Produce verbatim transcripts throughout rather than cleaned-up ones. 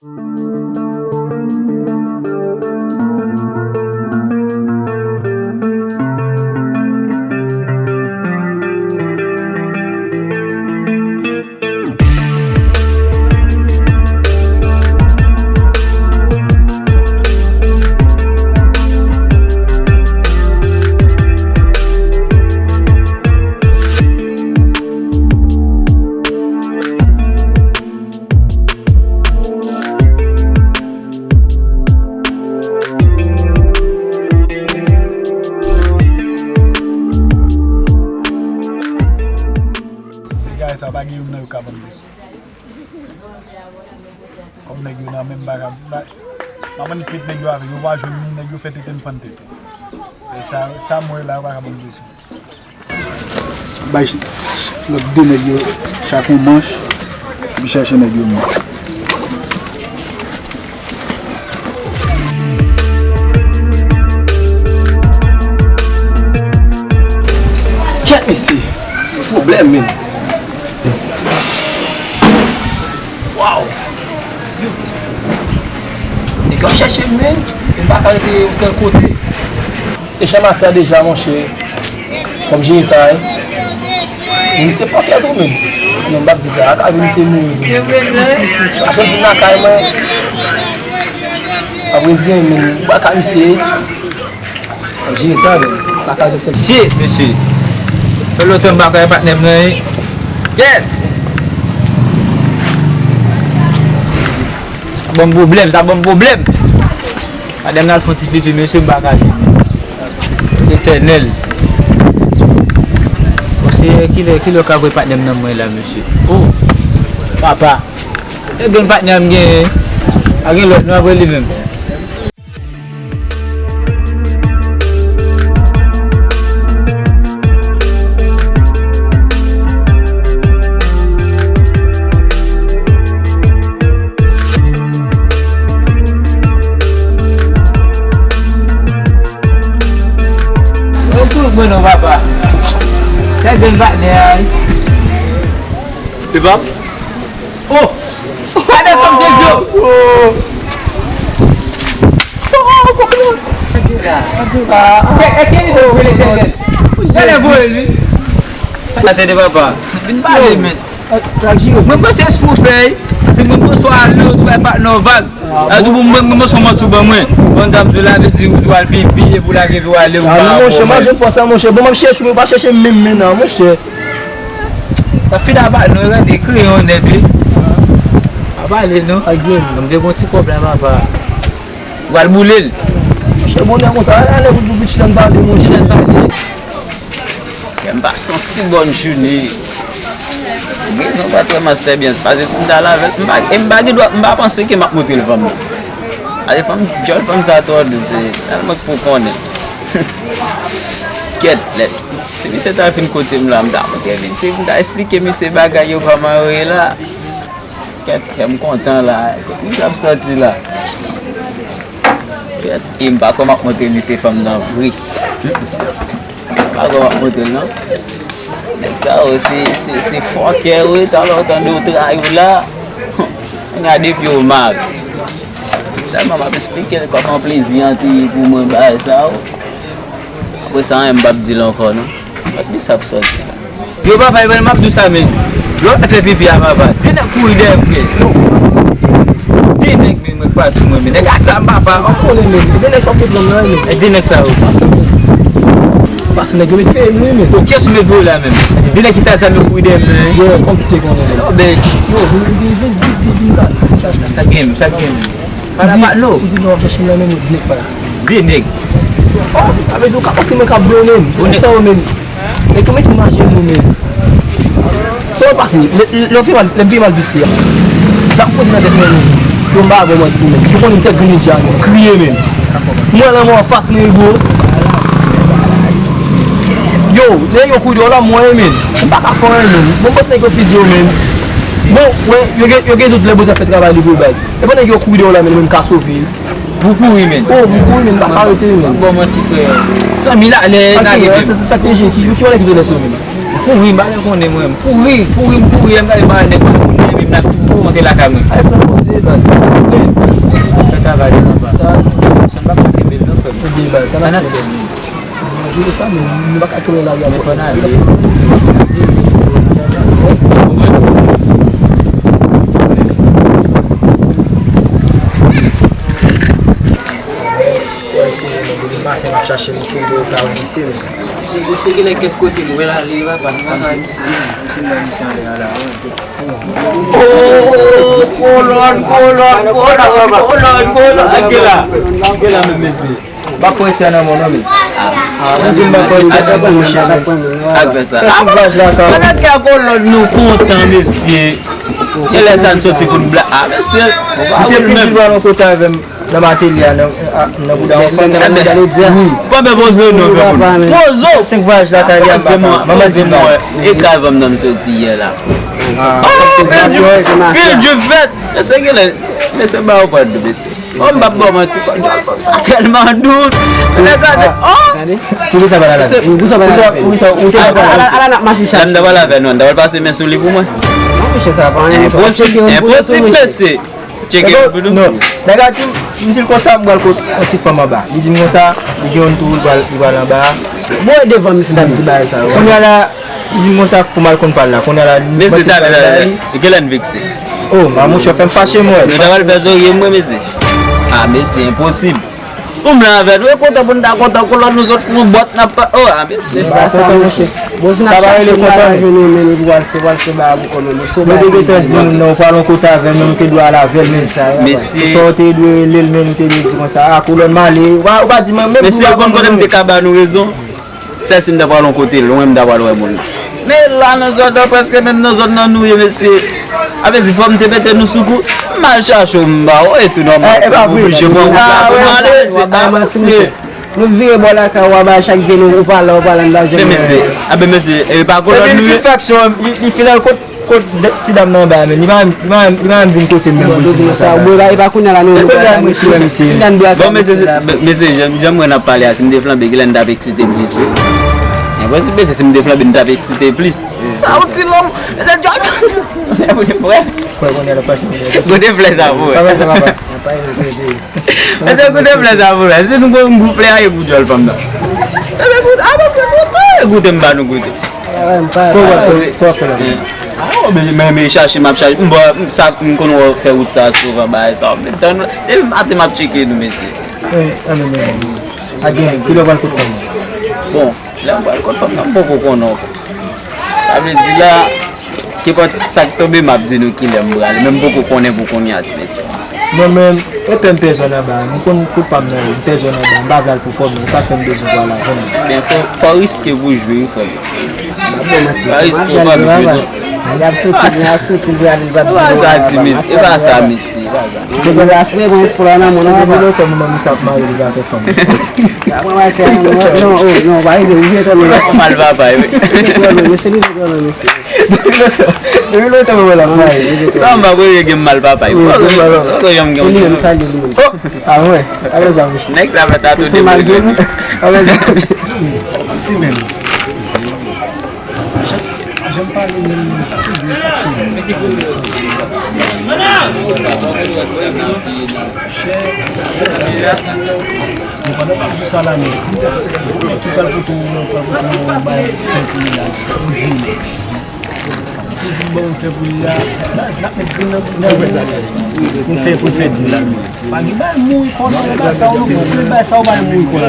Se gay sa, pa gen youn nan yo ka ban m leson. Kòm nèg yo nan menm bagay, ba, m ap annik met nèg yo avèk yo, pa jwenn nou, nèg yo fè tete m fann tete. E sa, sa m wè la, yo pa ka ban m leson. Bay lòt de nèg yo chak yon manch, epi chache nèg yo menm. Kèt mesye, pwoblèm, men. Waw! Nèg yo ap chèche m, men, m pa ka rete yon sèl kote. E jan m ap fè a deja, monchè. Kòm jere sa, wi. Men misye fòkè tou, men. Non, m p ap di sa. A ka vin misye mouri tou. Chache m vin lakay mwen. Apre zen, men. M pa ka misye. Jere sa, men. Lakay de sèl. Shit, mesye. Fè lontan m pa ka wè patnè m nan, wi. Kèt! Sa ban m pwoblèm, sa ban m pwoblèm. Patnè m nan al fè yon ti pipi, mesye, m pa ka jwenn li. Letènèl. Bon, Seyè, kilè, kilè w ka voye patnè m nan mwen la, mesye? Oh, papa. E gen patnè m genyen. A gen lòt, nou ap rele li menm. Yo sou mwen non, papa. Sa gen patnè a, wi. Li pa? Oh! Gade fanm de Dyo! Oh! Èske li te voye Letènèl? Gade voye li. Atende papa. Vin pale, men. Mwen panse se pou fè, se mwen panse w ale, ou tou bay patnè w vag. A tou pou mwen, mwen panse w manti w ban mwen. Konn sa m di w la, vle di ou tou al pipi, epi w lage epi w ale, ou pa. A non, monchè, m pa janm fè sa, monchè. Bon, m ap chèche w, men w pa chèche m menm, men non, monchè. Sa fini apa, non, gade, kriye yon nèg, wi. Pa pale, non. M te gon ti kòb la, papa. Ou al boule l. Monchè, bonè konsa, ale, ale, bout, bout, bout, chita n pale, monchè. Chita n pale. Kè m pase yon si bòn jounen. Ou gen rezon, pa trè mastè byen, se pase si m t al avè l, m pa, e m pa gen dwa, m pa panse ke m ap montre l fanm nan. Pase fanm, djòl fanm sa twò dous, e, tèlman k pou konnen. Kèt, lè, si misye ta fin kote m la, m ta montre misye, m ta esplike misye bagay yo kòman yo ye la. Kèt, kè m kontan la. Kote misye ap sòti la? Kèt, e m pa kwè m ap montre misye fanm nan vre. M pa kwè m ap montre l, non. Nèg sa yo, se, se, se fòkè yo ye, talè w tande yo trayi w la. Kounye a depi yo mare. Sèlman m ap esplike l kòman plezi an te ye pou mwen, bagay sa yo. Apre sa, anyen m p ap di l ankò, non. Gad misye ap sòti la. Yo, papa, e mwen m ap di w sa, men. Lè w fè pipi a, papa, de nèg kouri dèyè m, frè. De nèg, men, mwen pa di mwen, men. Nèg a sa, m papa. An konnen, men. De nèg sa w te pran nan, men. E de nèg sa yo. Pase nèg yo met fè m, wi, men. O, kiyès ou met voye la, menm? De nèg ki ta zam yo kouri dèyè m, men. Yo, kòm si te konnen, men. Yo, bèj. Yo, vin, vin, vin, vin, vin, vin, la. Sa, sa, sa gen, sa gen. Pala pa dlo. Ou di non, w ap chèche m nan, men, de nèg pa la. De nèg. Oh, sa vle di ou ka panse mwen ka blo menm. Ou nèg sa yo menm. Nèg yo mete m ajenou menm. Sa yo pase, lè, lè, lè m fè mal, lè m fè mal visye a. Zam kote nan tèt mwen menm. Yo m pa bon manti menm. Yo konnen m tèt grenn deja menm. Kriye menm. Mwen lanmò anfas mwen gwo. Yo, lè yo kouri dèyè w la, mwen menm. M pa ka fè anyen menm. Bon, bòs nèg yo fizye yo menm. Bon, wè, yo gen, yo gen dout lè bòs ap fè travay li vre baz. E pandan yo kouri dèyè w la, men mwen m ka sove. Ou kouri, men. Oh, m kouri, men m pa ka rete, men. Bon, manti, frè. San mil alè, n ale, men. Sa, sa, sa te je, ki, ki mande ki te lè sou, men? M kouri, m pa konnen, mwen. M kouri, kouri, m kouri, m gade pa nèg, pa moun, men m ap tou. Ou monte lakay mwen. Ay, pran monte, baz. Fè travay nan anba. Sa. Sa n pa ka kenbe l non, frè m. Ebyen, baz, sa n ap fè. Manje sa, men nou pa ka kenbe la, men fò n ale. Wè, se depi maten m ap chache misye, m pa ka wè misye, men. Misye, misye genlè kèk kote, m wè l ale, papa, m pa ka wè misye. Misye nan misye anlè a la, wi. Oh, kolòn, kolòn, kolòn, kolòn, kolòn. Gade la. Gade la, men mesye. M pa pran respè nan men w non, men. Ah, m di m pa pran respè nan men w, monchè, men. Ak fè sa. Fè sou paj la, ka. Pandan ke kolòn nou kontan, mesye. Genlè sa n soti pou n bla. Ah, mesye. Misye fin di l pral yon kote avè m. Nan m atelye a, nan, a, nan bouda yon fanm. Ebyen, konbyen poze nou fè pou nou? Poze w! Senk vwayaj lakay li a, papa. Manman di m la. E kay fanm nan m soti yè la. Oh, pil djip, pil djip fèt! Mesye genlè, mesye ba yo pran dou, mesye. Oh, m p ap ba w manti, djòl fanm sa tèlman dous. Nèg la di, oh! Poukisa pa la la? Poukisa, poukisa, ou te pa la? Ala, ala n ap mache chache. Lè m ta pral avè nou, n ta pral pase men sou li pou mwen. Non, mesye, sa pa anyen. Enposib, enposib, mesye. Tcheke l pou nou. Non. Nèg la di m, m di l konsa, m pral kot yon ti fanm anba. Li di m konsa, li gen yon tou, li pral, li pral anba. Bon, e devan misye t ap di bagay sa yo. Kounye a la, li di m konsa pou m al konn pa l la. Kounye a la, li... Mesye, talè, talè, talè. E genlè n vekse. Oh, ma monchè, fè m fache, mwen. Nou ta pral fè zorye mwen, mesye. Ah, mesye, enposib. Ou m la avè nou, e kontan pou n ta kontan, kolòn nou sot fou bòt n ap pa, oh, ah, mesye. E pa sa, monchè. Bon, si n ap chache, n pa ka jwenn, men nou pral fè, pral fè bagay pou kolòn nou. Nou te gentan di nou, non, ou pral yon kote avè m, men nou te dwe al avè l, men. Mesye. Sa w te dwe rele l, men nou te dwe di konsa, ah, kolòn m ale. Ou pa, ou pa di mwen, menm... Mesye, ou konn kote m te ka ba nou rezon? Sèl si m ta pral yon kote lwen, m ta pral wè moun. Men la nan zòn nan, prèske menm nan zòn nan nou ye, mesye. A vle di, fò m te mete nou sou kou. M al chache w, m ba w, e tou nòmal. E, e pa vre. Oblije pran wout la pou nou ale, mesye. Ah, mesye. Nou vire bò lakay ou a, ba chak vini, ou pa la, ou pa la, n pa jwenn. Men, mesye, a ben, mesye, e pa kolòn nou ye. Epi li fin fè aksyon, li, li fin al kot, kot ti dam nan anba a, men li pa menm, li pa menm, li pa menm vin kote m menm pou l di m sa. Bon, e pa kounye a la, nou... Bon, mesye, mesye, jan, jan m wè n ap pale a, si m te flanbe, genlè n t ap eksite plis, wi. Enposib, mesye, si m te flanbe, n t ap eksite plis. Sa yon ti lòm, mesye, djòl. Frè. Frè, kounye a l ap pase. Kote flè sa pou wè. Pa fè sa, papa. Mesye, koute flè sa pou wè. Si nou gon gwoup flè a, e pou djòl fanm nan. Mesye, koute, a, mesye, koute, koute m ba nou koute. Ko w ap fè la? A, w oblije, men, men chache, m ap chache. M bò, m sa, m konn wè w fè wout sa souvan, bagay sa, w ap tann. Depi maten m ap tcheke nou, mesye. Eh, a, men, men, men. A gen, kilè w pral kot fanm nan? Bon, lè m pral kot fanm nan, m poko konnen ankò. Sa vle di la, kenpòt sa k tonbe, m ap di nou kilè m prale, men m poko konnen pou kounye a, ti mesye. Mwen menm, e pè m pè zòn anba a, m konn kout pa m nan, m pè zòn anba, m pa vle al pou kò m, sa fè m bezwen pral avè m. Men fò, fò riske pou jwe, wi, frè m. Pa riske, w pa bezwen non. Li ap soti, li ap soti, li ap, li ap di, e pa sa, ti mesye, e pa sa, mesye, e pa sa. Se pou aswè, mwen esplwa nan moun nan, papa. Depi lontan, mwen, mwen sa ap mare, li pa fè fanm. Mwen, mwen fè, non, non, oh, non, pa rive, ou vye tande. Ou mal papa, wi. Mesye, li vye tande, mesye. Depi lontan, depi lontan, mwen la mare. Non, m pa kwè gen mal papa, wi. Wi, gen mal papa. Ou kwè janm gen yon ti moun. Li menm, sa li menm. Oh! Ah ouais, avec ça, monsieur. Nèg sa fè tatou de mal. Avec ça. Si menm. Jan m pale menm, sa toujou sa chanje. Chè, nou pandan n ap di sa la, men ki pral pote yon, pral pote yon bagay fè pou li la, pou di li. Pou di l ban m fè pou li la, baz, n ap met grenn nan, nan grenn nan. Pou fè, pou fè di la. Pa gen bagay mouri kò nan bagay sa yo, non, pou bagay sa yo pa mouri kò la.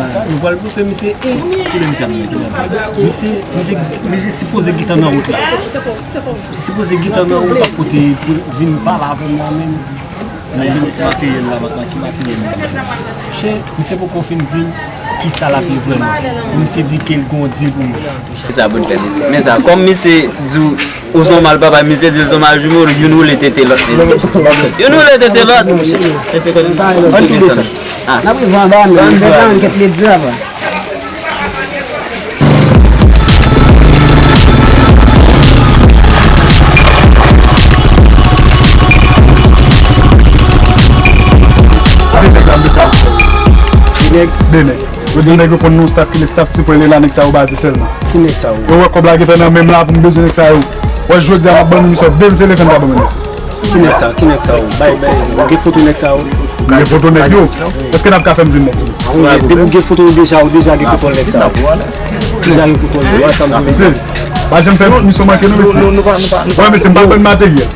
Sa, nou pral pou fè misye, e, misye, misye, misye sipoze gentan nan wout la. Misye sipoze gentan nan wout la kote pou vin pale avè m la menm. Sa vin materyèl la, ki materyèl la? Chè, misye poko fin di m kisa l ap ye vrèman. Misye di ke l gon dil pou mwen. Sa bon fè misye. Men sa, kòm misye di w, ou son mal papa, misye di l son mal jimo, youn woule tete lòt. Youn woule tete lòt. Mesye, kote nou sa? Ann tou desann. Ah. N ap rive anba, men. Ann desann, kèt li di la, pa. Nèg, de nèg. Yo di nèg yo konn nou staff, ki le staff ti pwen li la, nèg sa yo baze sèlman. Ki nèg sa yo? Yo wè kòb la gentan nan men m la pou m bezwen nèg sa yo. Wè jodi a m ap ban nou misye, de m se le fè m ta ban nou misye. Ki nèg sa, ki nèg sa yo? Bay, bay, ou gen foto nèg sa yo? M gen foto nèg yo. Èske n ap ka fè m jwenn nèg yo? Wi, depi ou gen foto yo deja, ou deja gen kontwòl nèg sa yo. Deja gen kontwòl yo, wè sa m di. Mesye, pa janm fè misyon manke non, mesye. Wè, mesye, m pa ban n materyèl.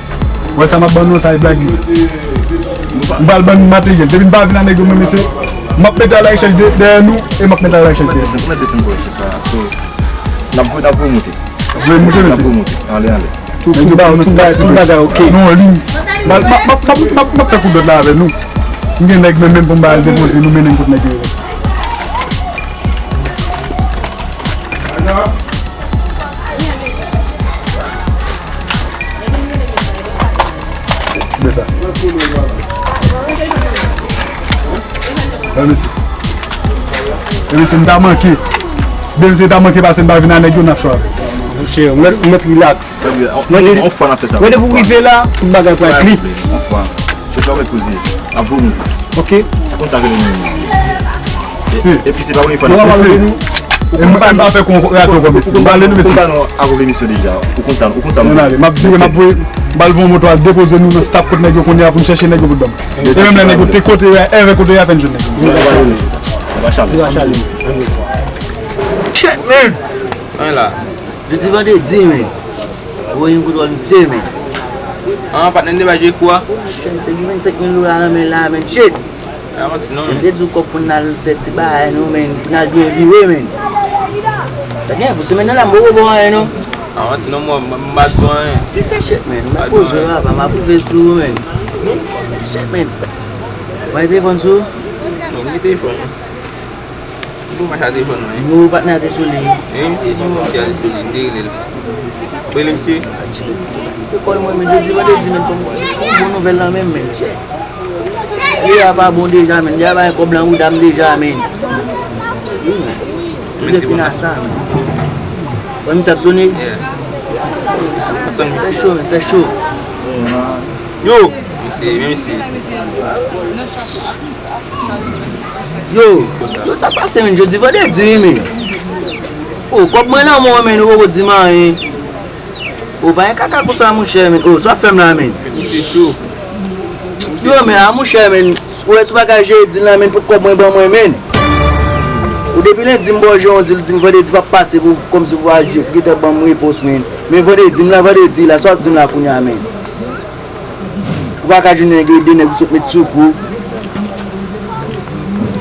Wè sa m ap ban nou an, sa e blag li. M pral ban n materyèl. Depi n pa vin a nèg yo, men mesye, m ap mete al rechèch de- dèyè nou e m ap mete al rechèch dèyè nou. Ou mèt desann pou rechèch la. So, n ap voye, n ap voye moute. Voye moute, mesye. N ap voye moute. Anlè, anlè. Tout, tout ba-, tout ba-, tout bagay ok. Nou an liy. M ap, m ap, m ap, m ap, m ap, m ap fè kout dòt la avè nou. M gen nèg menm, menm pou m ba al depoze, nou mennen m kot nèg yo ye. De sa. Mwen, mesye. E mesye, m ta manke. De mesye ta manke pase m pa vin a nèg yo, n ap chwa. Monchè, ou mèt, ou mèt relax. Mwen de, mwen de pou rive la, tout bagay pral kli. Chèche w avèk koze. Ap voye moute. Ok. Ou konn sa ke nou menm. Se. Epi se pa premye fwa n ap fè sa. E mwen pa fè kon rato kòm isi. M pale nou mesye. Ou konn ba nou avan emisyon deja. Ou konn sa, ou konn sa nou. Ann ale, m ap vire, m ap voye, m al voye moto al depoze nou nan staff kot nèg yo kounye a pou n chèche nèg yo pou ban m. E menm lè nèg yo te kote yo a, evè kote yo a fè n jwenn nèg yo. Shit, man. Ann la. Jodi vandredi, men. Ou yon kout wòl misye, men. Ah, patnè n te bay jwe kou a? Misye gen vennsenk mil dola nan men l la, men shit. A manti non, men. M te di w kòb pou n al fè ti bagay, non, men pou n al byen vire, men. Sa gen pou semèn nan la, m poko ba w anyen, non. A manti non, mwen, m pa di w anyen. Shit, men. M ap poze w, papa, m ap rive sou ou, men. Shit, men. Mwen telefòn sou ou? Non, m gen telefòn. M pou mache a telefòn mwen. Nimewo patnè a te sou liy. Men misye, nimewo misye a te sou liy, m te rele l. Ou rele misye? Misye kòl mwen, men jodi vandredi, men fò m yon bon nouvèl nan men m, men shit. Li a pa bon deja, men. Li a bay kòb lan bouda m deja, men. Wi, men. Li te fin a sa, men. Wè misye ap sone? Yeah. Fè cho, men, fè cho. Yo! Misye, men misye. Yo, yo, sa pase, men, jodi vandredi, men. O, kòb mwen nan men w, men, ou poko di m anyen. O, pa gen kaka konsa, monchè, men. O, sa w ap fè m la, men. Misye cho. Yo, men, a, monchè, men, ou wè si w pa ka jere dil la, men, pou kòb mwen ban mwen, men. Ou depi lendi m ba w jere yon dil, di m vandredi p ap pase pou, kòmsi pou al jere, pou gentan ban m repons, men. Men vandredi, m la vandredi la, sa w ap di m la kounye a, men. Ou pa ka jwenn nèg yo, de nèg ou sot met sou kou.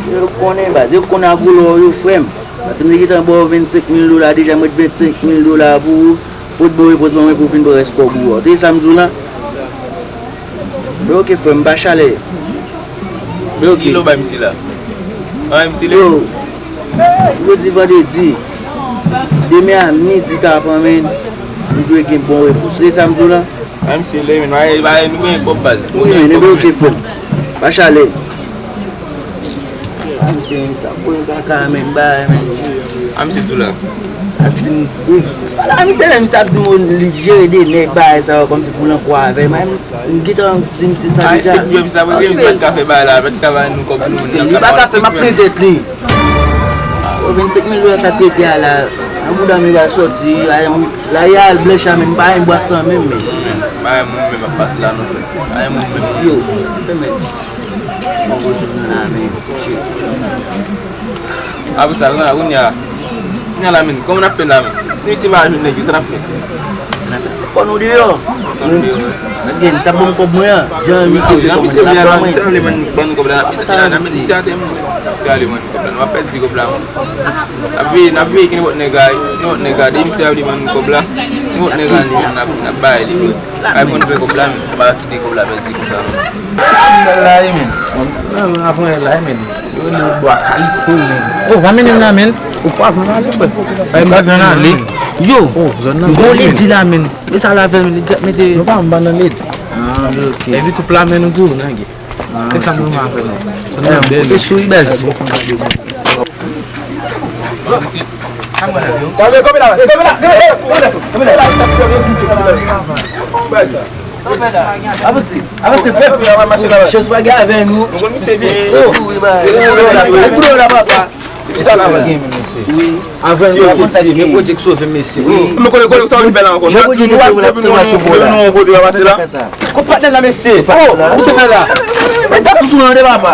Yo konnen, baz, yo konnen a gwo lò yo, frè m. Paske m te gentan ba w vennsenk mil dola deja, m ret vennsenk mil dola pou ou. Pot bon repons ban mwen pou w fin pran rès kòb ou a. Ou tande sa m di w la? Bon, ok, frè m, pa chalè. Bon, ok. Ki lè w bay misye la? An, misye lè. Yo, jodi vandredi. Demen a midi tapan, men, m dwe gen bon repons. Ou tande sa m di w la? A, misye lè, men, bagay, bagay, nou gen kòb baz. Wi, men, ebyen, ok, frè m. Pa chalè. A, misye, sa kwen kaka, men, bagay, men. A, misye tou la. Sa di m, wi. Pale a misye, men, misye ap di m, o, li jere de nèg, bagay sa yo, kòmsi pou l an kwa avè m. A, m, m gentan di misye sa deja. A, efektivman, misye ap regle, misye pa t ka fè bagay la, pa t ka bay nou kòb nou, li pa ka fè, m ap plen tèt li. O, vennsenk mil dola sa k rete a la. An bouda m li pral sòti, la y al blèch a, men, m pa yon bwa san menm, men. Pa yon moun menm ap pase la non, frè. Pa yon moun menm. Yo, fè men. Mwen gwo sou nou la, men. Shit. Apre sa, kounye a, kounye a la, men, kòman n ap fè la, men? Si misye pa jwenn nèg yo, sa n ap fè? Sa n ap fè? Kò nou deyò. Kò nou deyò, men. Gen, sa bon kòb mwen an. Jan misye vle kòb mwen, l ap ban mwen. Misye vle ban nou kòb la, n ap pèdi la, n ap pèdi kòb la, men. N ap veye, n ap veye ki nenpòt nèg a, nenpòt nèg a, depi misye a vle ban nou kòb la, nenpòt nèg a li menm, n ap, n ap bay li, men. Ay, konn fè kòb la, men, pa kite kòb la pèdi konsa, non. Si m la, men. Nan, nan, nan, men. Yo, nou bwa kaliko, men. O, pa mennen m la, men. Ou pa vle ale, frè. Ay, m pa vle ale. Yo, nou gon ledi la, men. E sa la fè, men, li di ap mete. Nou pa anba nan ledi. Ah, ok. Epi tou pla men nou tou, nèg. Ah, ok. Sa nou ma fè, non. Sa nou bèl. Ou te souri, bèz. Avanse, avanse, frè. Chans pa gen avè nou. Oh, wi, ba. Wi, ba. Chita la, mesye. Wi. Avè nou, mesye. Men Bondye k sove m, mesye. Wi. Men kote, kote sa w vin fè la ankò? Jan Bondye k sove m la, nou, nou, nou, kote w pase la. Kot patnè la, mesye? Oh, ou se fè la? Gad sou sou nan de papa.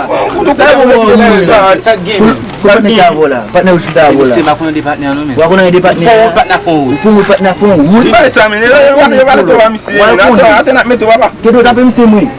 Gad sou sou nan de papa. Sa k gen? Pou patnè sa avò la. Patnè ou chita avò la. Mesye, m pa konnen de patnè non, men. Ou pa konnen de patnè. Fon patnè fon wout. Fon patnè fon wout. Li bay sa, men. Yo, yo, yo, yo, yo, misye. Atè, atè, n ap mete w, papa. Ke do tape misye mwen.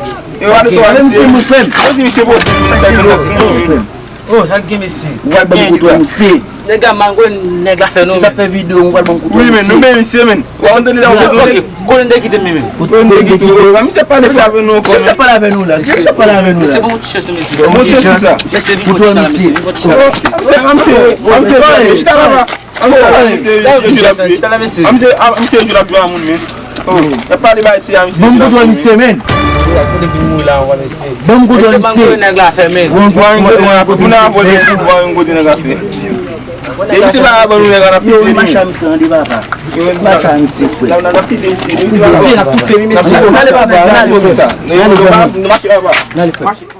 Yo, ale to, ale misye mwen frè m. Yo di misye pote sa ki nan frè m. Oh, sa gen mesye. Ou pral ban m koutwa misye. Nèg la mal, nèg la fè nou. Si t ap fè videyo, ou pral ban m koutwa misye. Wi, men nou men misye, men. Ou konn tande la, ou bezwen. Ok, konnen de kite m, men. Konnen de kite. Misye pale sa avè nou ankò. Misye pale avè nou la. Misye pale avè nou la. Mesye, bon ti chans, mesye. Bon ti chans. Mesye, vin koutwa misye. Vin koutwa misye. Misye, misye, misye, chita la, papa. Misye, misye, chita la, mesye. Misye, misye, misye, la, moun, men. Oh, e pa li bay se a misye. Ban m kontwòl misye, men. Misye a kote vin mouri la, anvan mesye. Ban m kontwòl misye. Mesye, ban m kontwòl nèg la fè, men. Wan kote, wan kote, wan kote, wan kote nèg la fè. E misye pa ban nou nèg la nan fiti. Yo, macha misye, ande papa. Macha misye, frè. Nan, nan, nan fiti misye. Misye, n ap toufe, men mesye. Ale papa, ale frè. Ale frè. Mache papa. Ale frè.